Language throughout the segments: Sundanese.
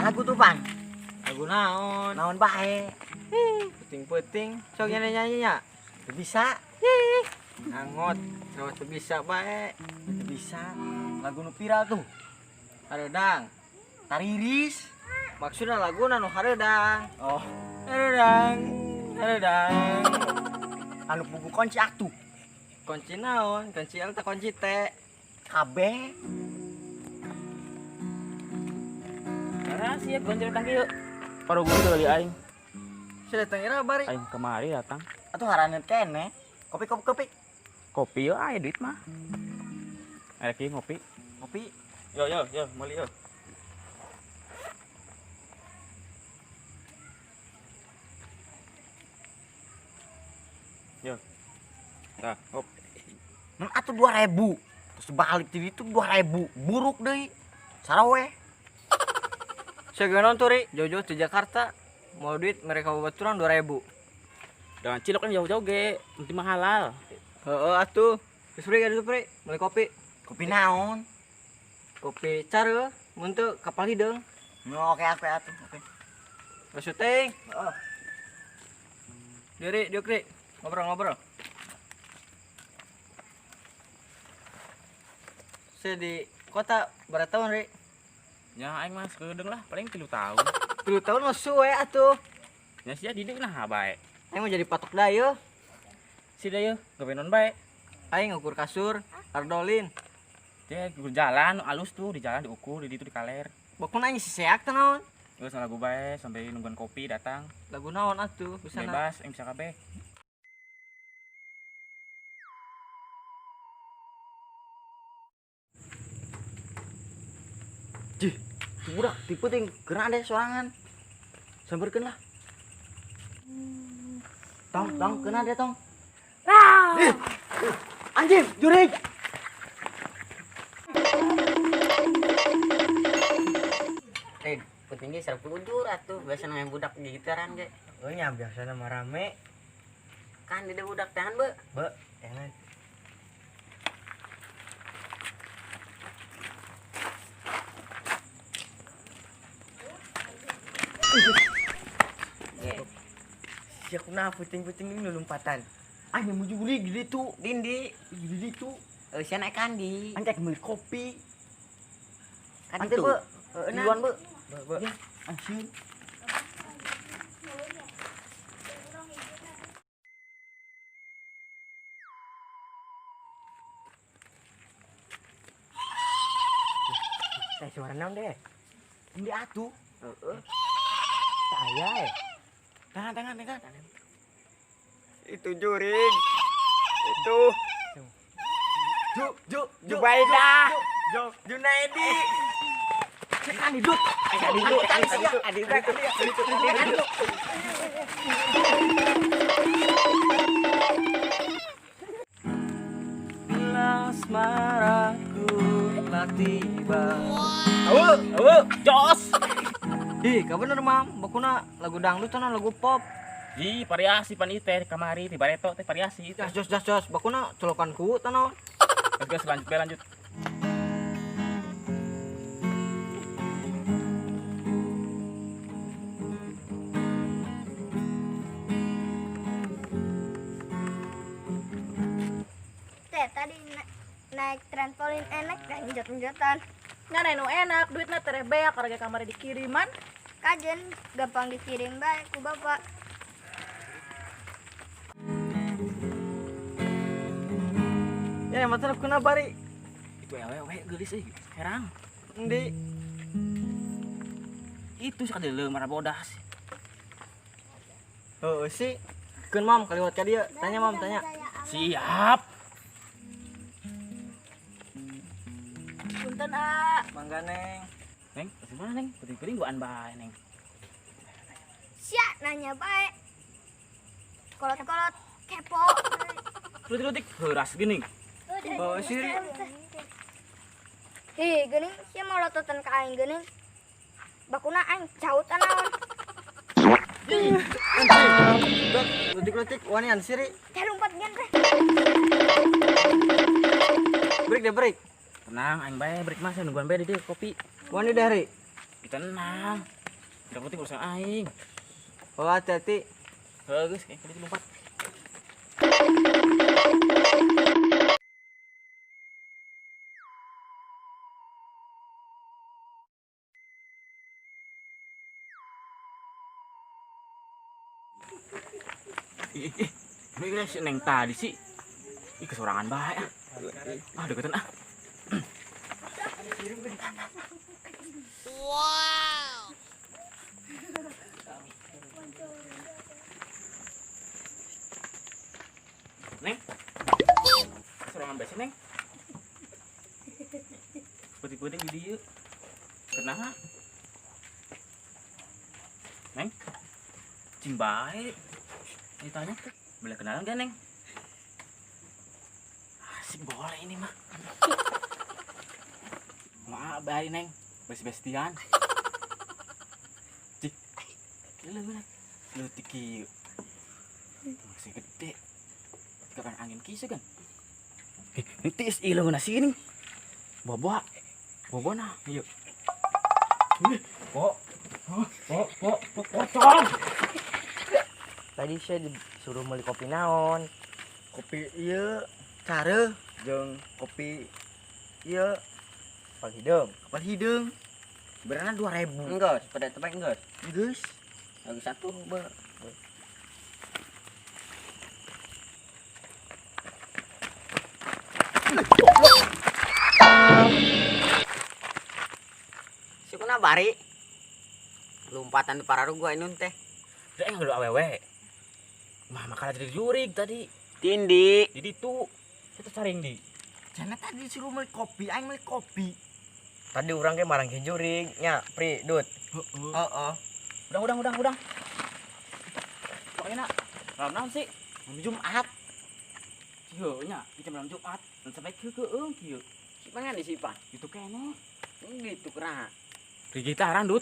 Bisa lagu tuh, Pan. Lagu naon? Naon bae. Puting-puting, sok nyanyi-nyanyinya. Teu bisa. Angot, sama teu bisa bae. Teu bisa. Lagu nu viral tuh. Hareudang. Tariris. Maksudna laguna nu hareudang. Oh, Hareudang. Hareudang. Anu pugu kunci atuh. Kunci naon? Kunci L teh kunci T. Kabeh. Karena sih gonjol datang kieu. Parugu teu aing. Sudah datang ira bari. Aing kemari datang. Atuh haraneut keneh. Kopi kopi kopi. Kopi yo aya duit mah. Aya kieu ngopi. Kopi. Yo yo yo meuli yo. Yo. Tah, hop. Mun atuh 2000. Terus balik ti ditu 2000. Buruk deui. Sarawe. Segenon turi, jauh-jauh di Jakarta. Mau duit mereka babaturan 2000. Jangan cilok kan jauh-jauh ge, penting mah halal. Heeh atuh. Geus pri ka ditu pri, meuli kopi. Kopi naon? Kopi care, mun teu kapal hideung. No, oke oke atuh. Oke. Geus syuting. Heeh. Diri, diuk ri. Ngobrol-ngobrol. Saya di kota berapa tahun, Ri? Ya aing mah sekedeung lah, paling 3 tahun. 3 tahun mah suwe atuh. Ya sia didik nah bae. Aing mau jadi patok dayo. Si dayo, gawe non bae. Aing ngukur kasur, ardolin. Teh ukur jalan alus tuh di jalan diukur, di ditu di kaler. Bakuna aing siseak teh naon? Geus lagu bae sampai nungguan kopi datang. Lagu naon atuh bisa bebas aing bisa kabeh. Jih, budak tipe ting gerak deh sorangan. Samperkeun lah. Tong, tong, kena deh tong. Ah. Ih, anjing, jurig. Pentingnya sarap ujur atuh, biasa nang budak gitaran ge. Oh nya biasana mah rame. Kan di budak tahan, Be. Be, jangan. Sia kunaha puting-puting ini lompatan. Aing mau jurig di ditu, Dindi, di ditu. Sia naik kandi. Anjing meuli kopi. Kan itu, Be. Heeh, Duluan, Be. Be. Ya, anjing. Teh suara naon deh? Ini atuh. Heeh. Taya eh. Tangan, tangan, tangan. Itu jurig. Itu. Ju, ju, ju. Jubaidah. Ju, Junaidi. Cek kan hidup. Adi adi adi. Bila asmaraku telah tiba. Awu, awu, jos. Ih, kabener mam, bakuna lagu dangdut tanah lagu pop. Ih, variasi pan ieu teh kamari ti bareto teh variasi. Jos jos jos jos, bakuna colokan ku tanah. Geus lanjut bae lanjut. Teh tadi naik trampolin enak dan njot-njotan. Ngan anu enak, duitna tereh beak harga kamar dikiriman. Kajen gampang dikirim bae ku bapak. Ya, mata kuna bari. Itu awewe geulis euy, herang. Endi? Itu sakadeuleum mara bodas. Heueuh sih. Keun mam kaliwat ka dieu. Tanya mam, tanya. Siap. Punten, A. Mangga, Neng. Neng, gimana Neng? Penting-penting duaan bae, Neng. Sia nanya bae. Kolot-kolot kepo. Lutik-lutik heuras geuning. Oh, sih. Hi, geuning sia molototan ka aing geuning. Bakuna aing caut anaon. Lutik-lutik wanian siri. Teh lompat gen teh. Break deh, break. Tenang, aing bae break mah saya nungguan bae di dieu kopi. Wani deh, Ri. Kita tenang. Tidak penting urusan aing. Oh, hati-hati. Bagus, kayak tadi lompat. Ih, ini si Neng tadi sih. Ih, kesorangan bae ah. Ah, deketan ah. Wow. Neng. Kesorangan bae sih, Neng. Putih-putih di dieu. Kenapa? Neng. Cing bae. Ditanya, boleh kenalan gak, Neng? Asik boleh ini mah. Maaf bari, Neng. Besti-bestian. Cik. Lu lu tiki. Masih gede. Kapan angin kisu kan? Ini tis ilu nasi ini. Bawa. Bawa nah, yuk. Kok. Kok, kok, pocong. Tadi saya disuruh beli kopi naon. Kopi ieu care jeung kopi ieu kapal hideung. Kapal hideung. Berana 2000. Enggeus, pada tempat enggeus. Geus. Lagi satu, be. Si kuna bari. Lompatan di pararu gua inun teh. Dek enggak awewe. Mah makala jadi jurig tadi. Tindi. Jadi tuh kita cari di. Jangan tadi disuruh beli kopi, aing beli kopi. Tadi urang ge marang ke jurig nya, Pri, Dut. Heeh. Heeh. Udah. Pokoknya nak, malam naon sih? Malam Jumat. Kieu nya, kita malam Jumat. Dan sampai kieu keung kieu. Si pangan di sipa. Itu kene. Gitu keraha. Di gitaran, Dut.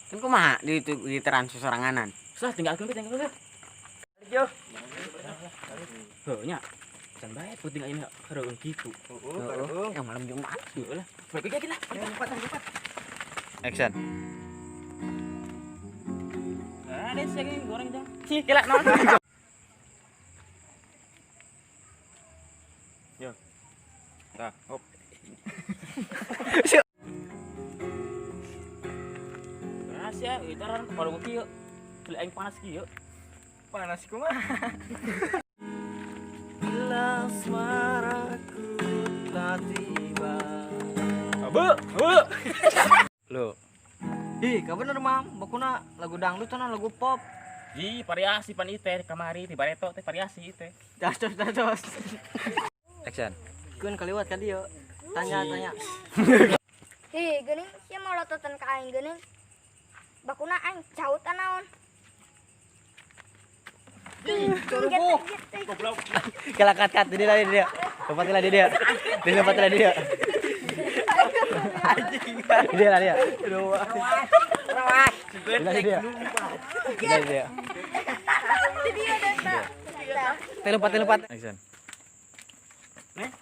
Kan kumaha di itu gitaran sesoranganan. Sudah tinggalkeun we, tinggalkeun we. Yo. Heuh nya. Can bae penting aing kareueung kitu. Heeh, yang malam Jumat. Heuh lah. Balik lagi lah. Lompat. Action. Nah, ada sing goreng jang. Sih, kelak naon. Yo. Tah, hop. Panas ya, gitaran kepala gua kieu. Kelak aing panas kieu. Panas kumaha. Bila suaraku telah tiba. Abe, abe. Lo. Ih, ka bener mam, bakuna lagu dangdut tanah lagu pop. Ih, variasi pan ieu teh kamari ti bareto teh variasi teh. Das das das. Action. Keun kaliwat ka dieu. Tanya tanya. Hi, geuning sia molototan ka aing geuning. Bakuna aing caut anaon. Goblok. Kelakat kat dia lah dia. Lompat lah dia. Dia lompat lah dia. Anjing. Dia lah dia. Rawas. Dia lah dia. Dia dia. Teh lompat, teh lompat. Action. Neng.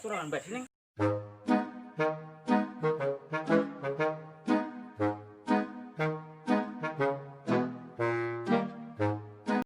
Surangan bae sih, Neng.